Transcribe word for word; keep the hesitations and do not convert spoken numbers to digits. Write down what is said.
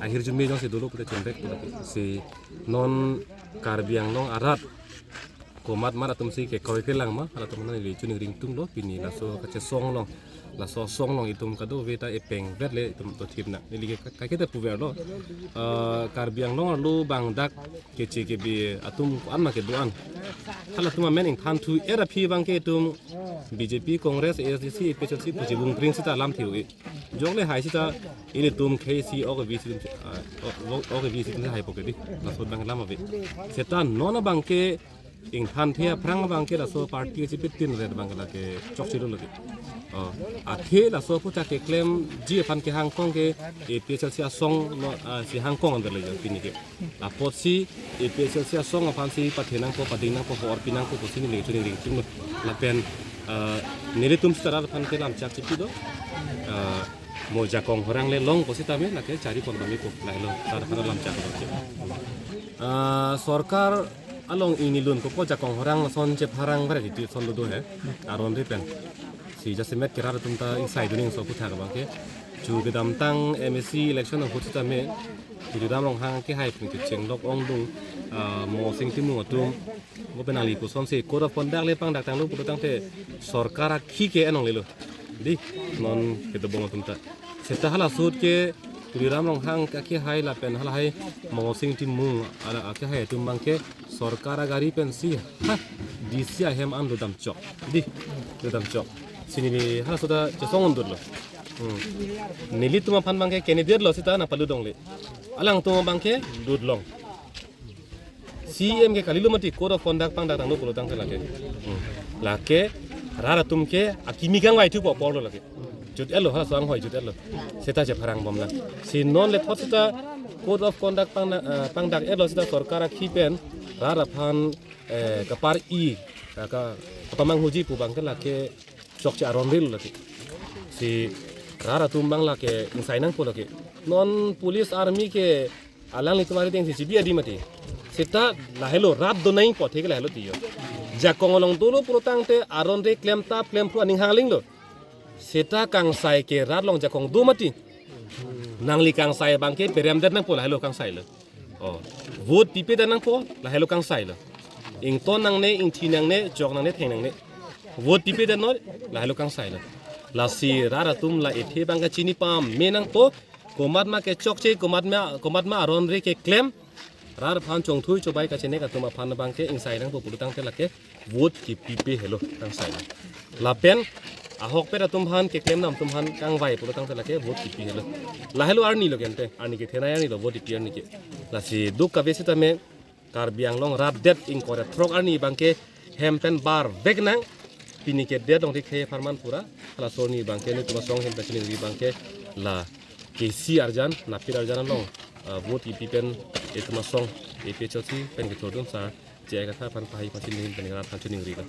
Ahirjume jongsi dolo pute chunvek pulo. Si non Karbi Anglong arat komat mat atum si kekroi kelang ma, arat atum neli choningri ingtunglo, pini laso kachesong along, laso asong along itum kadokave ta epeng vet le itum to thip na. Neli ke kaiketa puverlo. Eh, Karbi Anglong arlo bang dak keche kebe atum ko-an ma kedo-an. Halatum amen ingthan thu era phi abangke itum B J P, Congress, A S D C, A P H L C pusi bung pring sita alam thiu-e. Jok le hai sita ilitum khei si ok vi si, ah, ok, ok vi si hai poke di. Laso abang lam ave. Seta non abangke ingthan the aphrang abangke laso party si pitin red abangke lake chokche lo lake. Oh, athe laso aphuthak keklemji aphan kehangkong ke A P H L C asong lo, ah, si hangkong under le jo pini ke. Apotsi A P H L C asong aphan si pathenangpo, padingnangpo, hor pinangpo pusi neli choningri ingtunglo. Lapen, ah, nelitum sita rat aphan ke lamchak chipi do. Ah, mo jakong horang le long ko sitame lake chari pon kami ko lahelo tar tar lamchak lo ke. Ah, sorkar along ingni lun ko po jakong horang son chepharang bare di son do he. Aron ri pen. Si jasemet ke rat atum ta ingsai duning so aphuthak abangke. Chu kedamtang M A C election ahut sitame Tuliram Ronghang kehai pini kecheng lok ongdung, ah, Mosing Timung atum. Bo penang li kosonsi code of conduct le pangdak tanglo pulo tangte sorkar akhi ke enong lelo. Di non ketobong atum ta. Seta hala ahut ke Tuliram Ronghang akehai lapen halahai Mosing Timung ala akehai atum abangke sorkar agari pensi ha D C ahem an lo damchok. Di lo damchok. Si neli hala ahut ta chesong undut lo. Hmm. Nelitum aphan abangke candidate lo sita nangpalut longle. Alangtum abangke lut long. C E M ke kalilo mati code of conduct pangdak tanglo pulo tangte lake. Hmm. Lake rat atum ke akimi kangvai thupo apor lo lake. Jut-et lo ha soang hoi jut-et lo. Seta chepharang bom la. Si non le thot sita code of conduct pangdak, eh, pangdak-et lo sita sorkar akhi pen rat aphan, eh, kapar-i, eh, ka, kapamanghuji pu abangke lake chokche aron ri lo lake. Si rat atum abang lake ingsai nangpo lake. Non police army ke alanglitum ari deng si chibi adi mati. Seta lahelo rat do nangpo thek lahelo tiyo. Jakong along dolo pulo tangte aron ri klem tap klem phru aning hangling lo. Seta kangsai ke rat along jakong do mati. Nangli kangsai abangke perem det nangpo lahelo kangsai lo. Oh, vote pipe det nangpo lahelo kangsai lo. Ington nangne, ingthi nangne, chok nangne, theng nangne. Vote pipe det non lahelo kangsai lo. Lasi rat atum la ethe abangke chini pame nangpo. Komat ma kechokche, komat ma, komat ma aron ri keklem. Rat aphan chongthui chobai kachenek atum aphan abangke ingsai nangpo pulo tangte lake vote kipipe helo kangsai lo. Lapen ahokpet atum aphan keklem nam atum aphan kangvai pulo tangte lake vote kipi helo. Lahelo arni lo kente, arni kethenei arni lo vote kipi arni ke. Lasi duk kave sitame Karbi Anglong rat det ingkoi ra throk arni abangke hem pen bar vek nang. Pini ke det along ri khei apharman pura. Hala ason arni abangke nelitum asong hem pen chiningri abangke la K C arjan, napit arjan along, ah, vote kipi pen itum asong A P H L C pen kethurdun sar J I Kathar aphan pahai pasi ning pen rat aphan chiningri lo.